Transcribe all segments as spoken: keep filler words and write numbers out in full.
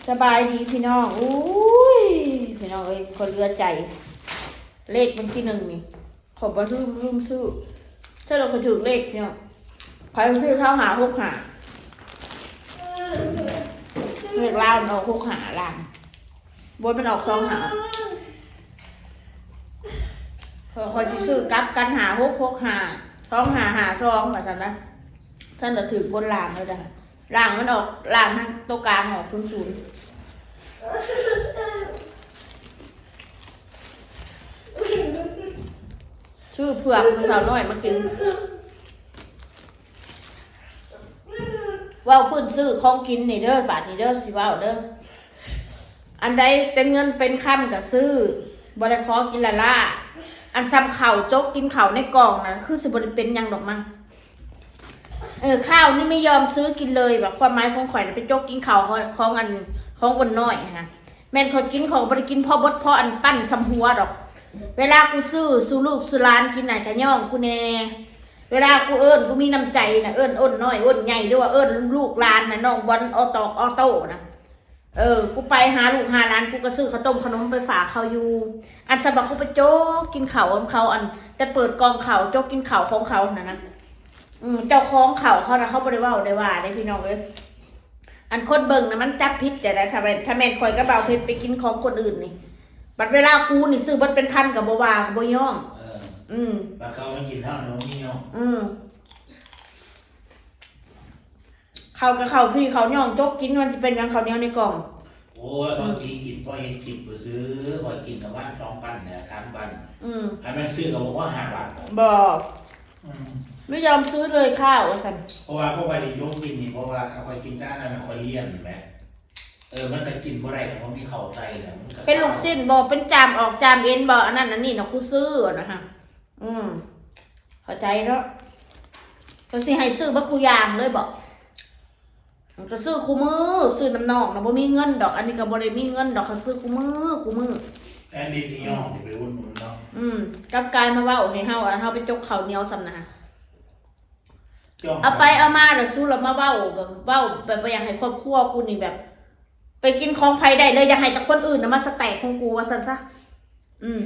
สบายดีพี่น้อง อุ้ย พี่น้องเอ้ย ข้อยเหลือใจ เลขวันที่หนึ่งนี่ ข้อยบ่ลืม ลืมซื้อ ใช่แล้ว ข้อยถืกเลขพี่น้อง ข้อยซื้อเก้าห้าหกห้า เลขลาวมันออกหกห้าล่าง บนมันออกสองห้า ข้อย ข้อยสิซื้อกลับกัน ห้าหกหกห้า สองห้าห้าสอง ว่าซั่นนะ ซั่นละถืกบนล่างเลยจ้ะ ล่างมันออก ล่างทางตัวกลางออกศูนย์ศูนย์ ซื้อเผือกให้สาวน้อยมากิน เว้าพื้นซื้อของกินนี่เด้อ บาดนี้เด้อ สิเว้าเด้อ อันใดเป็นเงินเป็นคำก็ซื้อ บ่ได้ขอกินละล่า อันซ้ำข้าวจกกินข้าวในกล่องนะ คือสิบ่ได้เป็นหยังดอกมั้ง เออ ข้าวนี่ไม่ยอมซื้อกินเลย ว่าความหมายของข้อยน่ะ ไปจกกินข้าวของ ของอัน ของอ้วนน้อยหั้นนะ แม่นข้อยกิน ข้อยก็บ่ได้กินพอเบิดพออันปั้นส่ำหัวดอก เวลากูซื้อสู่ลูกสู่หลานกินน่ะ ก็ย่องกูแน่ เวลากูเอิ้น กูมีน้ำใจน่ะ เอิ้นอ้วนน้อยอ้วนใหญ่ หรือว่าเอิ้นลูกหลานน่ะ น้องบอล ออตอก ออโต้น่ะ เออ กูไปหาลูกหาหลาน กูก็ซื้อข้าวต้มขนมไปฝากเขาอยู่ อันสำหรับกูไปจกกินข้าวนำเขา อันแต่เปิดกล่องข้าวจกกินข้าวของเขาน่ะนะ อืม เจ้าของข้าวเขาน่ะ เขาบ่ได้เว้าได้ว่าเด้พี่น้องเอ้ย อันคนเบิ่งน่ะมันจับผิดได้ ถ้าแม่น ถ้าแม่นข้อยกับบ่าวเพชรไปกินของคนอื่นนี่ บัดเวลากูนี่ซื้อเบิดเป็นพันก็บ่ว่า ก็บ่ย่อง เออ อืม บัดเขามากินเฮานี่บ่มีย่อง อืม ข้าวก็ข้าวฟรี ข้าวย่องจกกิน มันสิเป็นหยัง ข้าวเหนียวในกล่อง โอ้ย บางทีกินพอเฮ็ดกินบ่ซื้อ ข้อยกินละวันสองปันเนี่ย สามปัน อืม ให้มันซื้อก็บอกว่าห้าบาท บ่ อืม ไม่ยอมซื้อเลยข้าว ว่าซั่น เพราะว่าพวกข้อยได้จกกินนี่ เพราะว่าข้อยกินแต่อันนั้นน่ะ ข้อยเลี่ยนแหม เออ มันก็กินบ่ได้ คันบ่มีข้าวใส่น่ะ มันก็ เป็นลูกชิ้นบ่ เป็นจามออกจามเอ็นบ่ อันนั้นอันนี้น่ะ กูซื้อนะฮะ อืม เข้าใจเนาะ ก็สิให้ซื้อเบิดคู่อย่างเลยบ่ มันก็ซื้อคู่มื้อ ซื้อนำน้องน่ะ บ่มีเงินดอก อันนี้ก็บ่ได้มีเงินดอก เขาซื้อคู่มื้อ คู่มื้อ แทนที่สิย่องสิไปอุดหนุนเนาะ อืม กลับกลายมาเว้าให้เฮา อันเฮาไปจกข้าวเหนียวซ้ำนะ ย่อง เอาไปเอามาแล้วสู้แล้วมาเว้าแบบ เว้าแบบบ่อยากให้ครอบครัวกูนี่แบบ ไปกินของไผได้เลย อยากให้แต่คนอื่นน่ะมาสแต็กของกู ว่าซั่นซะ อืม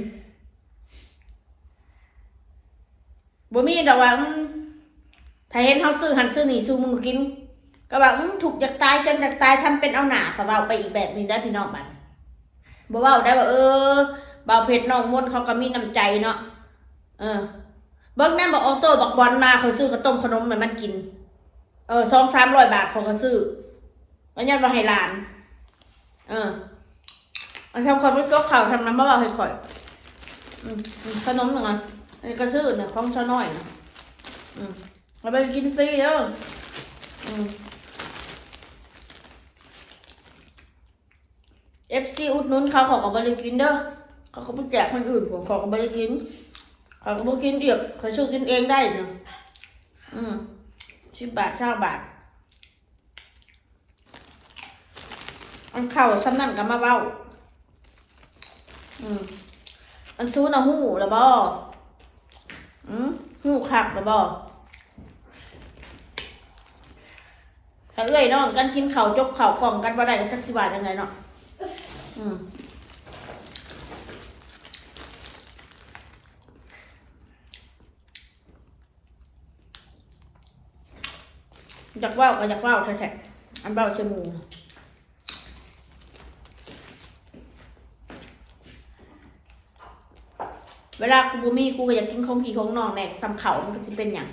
บ่มีดอกว่า อืม ถ้าเห็นเฮาซื้อหั้นซื้อนี่สู่หมู่กิน ก็ว่า อืม ทุกข์อยากตาย จนอยากตาย ทำเป็นเอาหน้า ก็เว้าไปอีกแบบหนึ่งได้พี่น้องบัดนี้ บ่เว้าได้ว่า เออ บ่าวเพชรน้องมนต์เขาก็มีน้ำใจเนาะ เออ เบิ่งแน่ บักออโต้ บักบอลมา ข้อยซื้อข้าวต้มขนมให้มันกิน เออ สองสามร้อยบาท ข้อยก็ซื้อ ก็ย้อนว่าให้หลาน เออ เอาทำความรู้จักเขาทำน้ำมะเบาให้ข่อย อืม อืม ขนมหนึ่งอัน อันนี้ก็ซื้อเนี่ย ของชาวน้อยนะ อืม เอาไปกินฟรีเด้อ อืม เอฟซี อุดหนุนเขา เขาก็บ่ได้กินเด้อ เขาก็ไปแจกคนอื่น ผมเขาก็บ่ได้กิน เขาก็บ่กินเดียบ เขาซื้อกินเองได้เนาะ อืม สิบบาท ซาวบาท อันเข้าส่ำนั่นก็มาเว้า อืม อันซูน่ะฮู้ละบ่ อืม ฮู้คักละบ่ ถ้าเอื้อยน้องกันกินข้าวจกข้าวกล่องกันบ่ได้ก็จักสิว่าจั่งใดเนาะ อืม อยากเว้าก็อยากเว้าแท้ๆ อันเว้าใส่หมู่ เวลากูบ่มี กูก็อยากกินของพี่ของน้องแหน่ ส่ำข้าวมันก็สิเป็นหยัง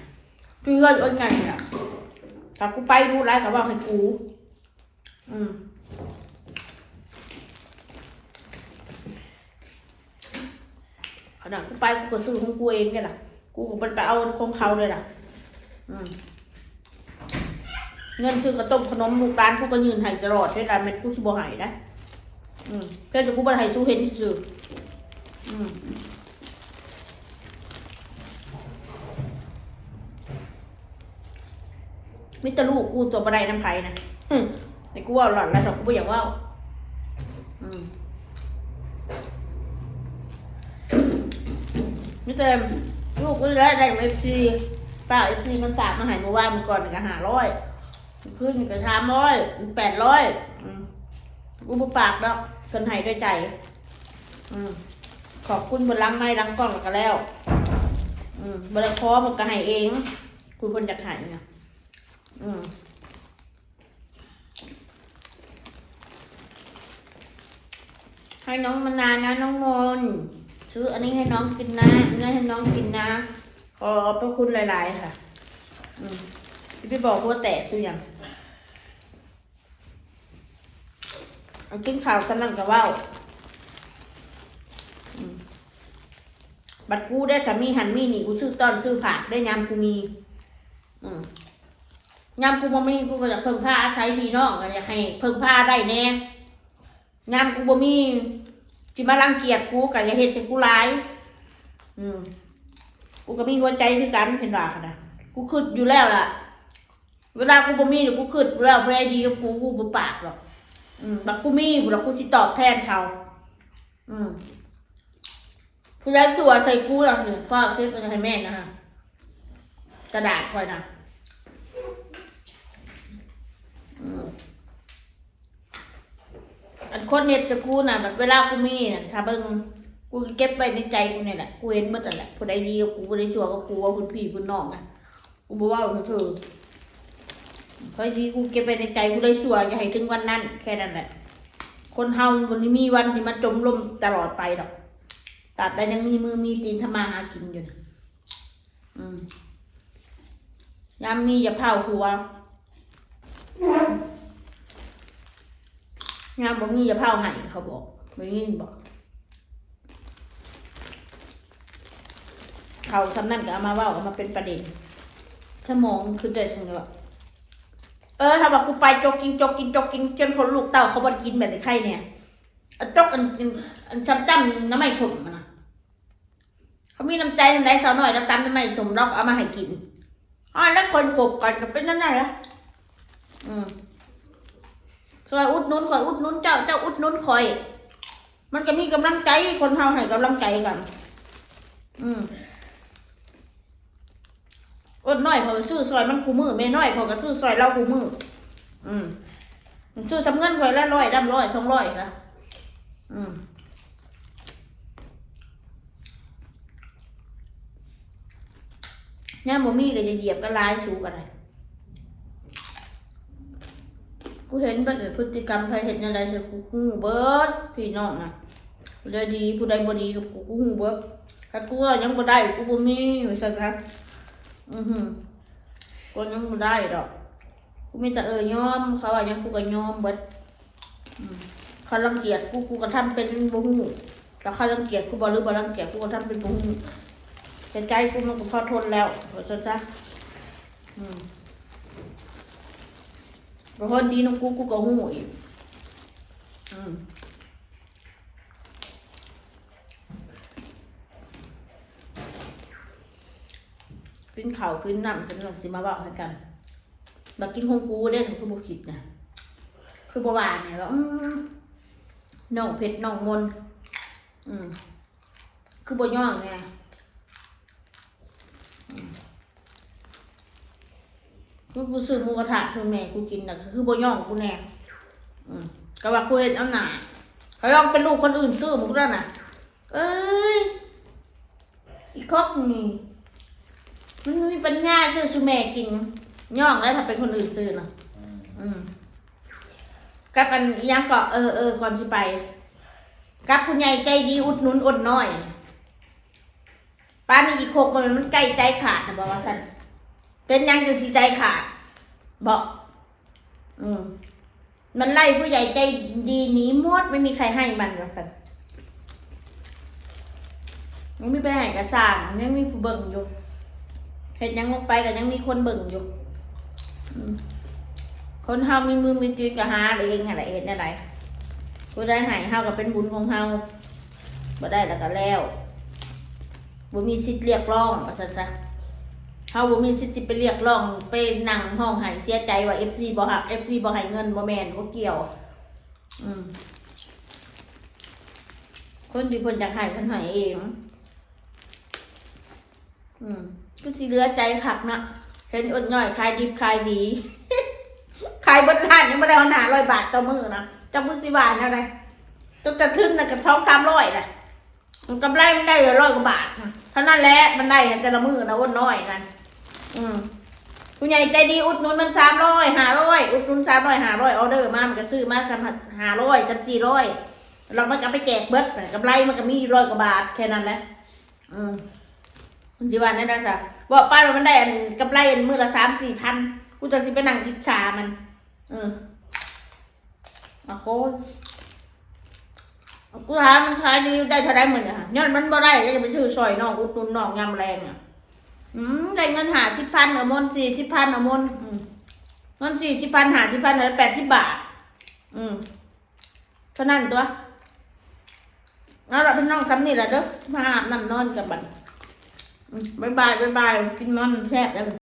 คือเฮือนอ้นใหญ่น่ะ ถ้ากูไปดูหลายก็เว้าให้กู อืม ขนาดกูไปกูก็ซื้อของกูเองเด้ล่ะ กูก็บ่ไปเอาของเขาเลยล่ะ อืม เงินซื้อข้าวต้มขนมลูกหลานกูก็ยื่นให้ตลอดเด้ล่ะ แม่นกูสิบ่ให้นะ อืม เพียงแต่กูบ่ให้สูเห็นซื่อ อืม มีแต่ลูกกูตัวบ่ได้นำไผนะ อืม แต่กูเว้าหล่อนแล้ว กูบ่อยากเว้า อืม มีแต่ลูกกูแล้วได้เอฟซี ป้าเอฟซีมันฝากมาให้เมื่อวาน มื้อก่อนนี่ก็ห้าร้อย คืนนี่ก็สามร้อย แปดร้อย อืม กูบ่ปากดอก เพิ่นให้ด้วยใจ อืม ขอบคุณเพิ่นหลังไมค์หลังกล้องแล้วก็แล้ว อืม บ่ได้ขอ เพิ่นก็ให้เอง ผู้เพิ่นอยากให้นะ อืม ให้น้องมานานนะน้องมนต์ ซื้ออันนี้ให้น้องกินนะ อันนี้ให้น้องกินนะ ขอบพระคุณหลายๆค่ะ อืม สิไปบอกหัวแตกคือหยัง เอากินข้าวส่ำนั้นก็เว้า อืม บัดกูได้สามีหันมีนี่ กูซื้อต้อนซื้อผักได้ยามกูมี อืม ยามกูบ่มี กูก็อยากเพิ่งพาอาศัยพี่น้อง ก็อยากให้เพิ่งพาได้แน่ ยามกูบ่มี สิมารังเกียจกู ก็อย่าเฮ็ดให้กูหลาย อืม กูก็มีหัวใจคือกัน เพิ่นว่าหั้นนะ กูคิดอยู่แล้วล่ะ เวลากูบ่มีนี่ กูคิดอยู่แล้ว ผู้ใดดีกับกู กูบ่ปากดอก อืม บัดกูมีพุ้นล่ะ กูสิตอบแทนเขา อืม ผู้ใดสั่วใส่กูล่ะ นี่ ฟ้าวเก็บไว้ให้แม่นะฮะ กระดาษข่อยนะ อืม อันคนเฮ็ดใส่กูน่ะ แบบเวลากูมีน่ะ ถ้าเบิ่ง กูก็เก็บไว้ในใจกูนี่แหละ กูเห็นหมดนั่นแหละ ผู้ใดดีกับกู ผู้ใดชั่วกับกู ว่าพื้นพี่พื้นน้องนะ กูบ่เว้าเถิงๆ ไผดีกูเก็บไว้ในใจ ผู้ใดชั่วอย่าให้ถึงวันนั้น แค่นั้นแหละ คนเฮามันบ่ได้มีวันที่มาจมลงตลอดไปดอก ตราบใดยังมีมือมีตีนทำมาหากินอยู่นะ อืม ยามมีอย่าพาวหัว ยามบ่มีอย่าพาวไห้ เขาบอก ได้ยินบ่ เขาส่ำนั้นก็เอามาเว้า เอามาเป็นประเด็น สมองคือได้จั่งใดวะ เออ ถ้าว่ากูไปจกกิน จกกิน จกกิน จนคนลูกเต้าเขาบ่ได้กินแบบไอ้ไข่เนี่ย อันจกอัน อัน อันซ้ำจ้ำหน่อไม้ส้มมันนะ เขามีน้ำใจจั่งใด สาวน้อยแล้วตำหน่อไม้ส้ม เราก็เอามาให้กิน อ๋อ แล้วคนคบกันก็เป็นจั่งใดล่ะ อืม ซอยอุดหนุนข่อย อุดหนุนเจ้า เจ้าอุดหนุนข่อย มันก็มีกำลังใจ คนเฮาให้กำลังใจกัน อืม อดน้อยเขาก็ซื้อซอยมันคู่มื้อ แม่น้อยเขาก็ซื้อซอยเราคู่มื้อ อืม ซื้อส่ำเงินข่อยละร้อยดำ ร้อยสองร้อยนะ อืม ยามบ่มีก็อย่าเหยียบกันหลาย สูก็ได้ กูเห็นเบิดพฤติกรรม ไผเฮ็ดแนวใดใส่กู กูฮู้เบิด พี่น้องนะ ผู้ใดดี ผู้ใดบ่ดีกับกู กูฮู้เบิด ถ้ากูว่ายังบ่ได้ กูบ่มี ว่าซั่นซะ อือหือ กูยังบ่ได้ดอก กูมีแต่ เออ ยอม เขาว่าหยังกูก็ยอมเบิด อืม เขารังเกียจกู กูก็ทำเป็นบ่ฮู้ แล้วเขารังเกียจกูบ่หรือบ่รังเกียจ กูก็ทำเป็นบ่ฮู้ แต่ใจกูมันก็พอทนแล้ว ว่าซั่นซะ อืม บ่ฮอดดีนำกู กูก็ฮู้อีก อืม กินข้าวกินน้ำ ฉันสิมาเว้าให้กัน บักกินของกูเด้ คือบ่คิดนะ คือบ่ว่าเนี่ยว่า อืม น้องเพชรน้องมนต์ อืม คือบ่ย่องแน่ อืม คือกูซื้อหมูกระทะสู่แม่กูกินน่ะ คือบ่ย่องกูแน่ อืม ก็ว่ากูเฮ็ดเอาหน้า เขาลองเป็นลูกคนอื่นซื้อหมูกระทะน่ะ เอ้ย อีคอกนี่ มันมีปัญญาซื้อสู่แม่กิน ย่องแล้วถ้าเป็นคนอื่นซื้อน่ะ อืม อืม กับอันอิหยังก็ เออ เออ ก่อนสิไป กับผู้ใหญ่ใจดีอุดหนุนอดน้อย ปานนี้อีคกมัน มันใกล้ใจขาดนะ บอกว่าซั่น เป็นหยังจังสิใจขาด บอก อืม มันไล่ผู้ใหญ่ใจดีหนีหมด ไม่มีใครให้มัน ว่าซั่น มันมีไปให้กระซ่าง ยังมีผู้เบิ่งอยู่ เฮ็ดหยังลงไปก็ยังมีคนเบิ่งอยู่ อืม คนเฮามีมือมีตีนก็หาเองหั่นแหละ เฮ็ดแนวใด ผู้ใดให้เฮาก็เป็นบุญของเฮา บ่ได้แล้วก็แล้ว บ่มีสิทธิ์เรียกร้อง ว่าซั่นซะ เฮาบ่มีสิทธิ์สิไปเรียกร้อง ไปนั่งร้องไห้เสียใจว่า เอฟซี บ่ฮัก เอฟซี บ่ให้เงิน บ่แม่น บ่เกี่ยว อืม คนที่เพิ่นอยากให้เพิ่นให้เอง อืม คือสิเหลือใจคักนะ เห็นอดน้อยขายดิบขายดี ขายเบิดร้านยังไม่ได้เอาหาร้อยบาทต่อมื้อนะจักมื้อสิว่าแนวใด ต้องจะขึ้นนะกับสองสามร้อยนะมันกำไรมันได้อยู่ร้อยกว่าบาทนะเท่านั้นแหละมันได้แต่ละมื้อนะอ้นน้อยนะอืมผู้ใหญ่ใจดีอุดหนุนมันสามร้อยห้าร้อยอุดหนุนสามร้อยห้าร้อยออเดอร์มามันก็ซื้อมาสามห้าร้อยสามสี่ร้อยเรามันก็ไปแจกเบิดนะกำไรมันก็มีอยู่ร้อยกว่าบาทแค่นั้นแหละอืมมันสิว่าแนวใดซะบอกป้าว่ามันได้อันกำไรอันมื้อละสามสี่พันกูจะสิไปนั่งอิจฉามันอืม โอ้โหกูหามันขายดีได้เท่าใดมื้อเนี่ยฮะย้อนมันบ่ได้ก็จะไปซื้อซอยน้องอุดหนุนน้องยามแลงอ่ะอืมได้เงินห้าสิบพันเอามนสี่สิบพันเอามนอืมเงินสี่สิบพันห้าสิบพันเหลือแปดสิบบาทอืมเท่านั้นตัวเอาละพี่น้องซ้ำนี่แหละเด้อมาอาบน้ำนอนกันบัดอืมบ๊ายบายบ๊ายบายกินมันแซ่บแล้ว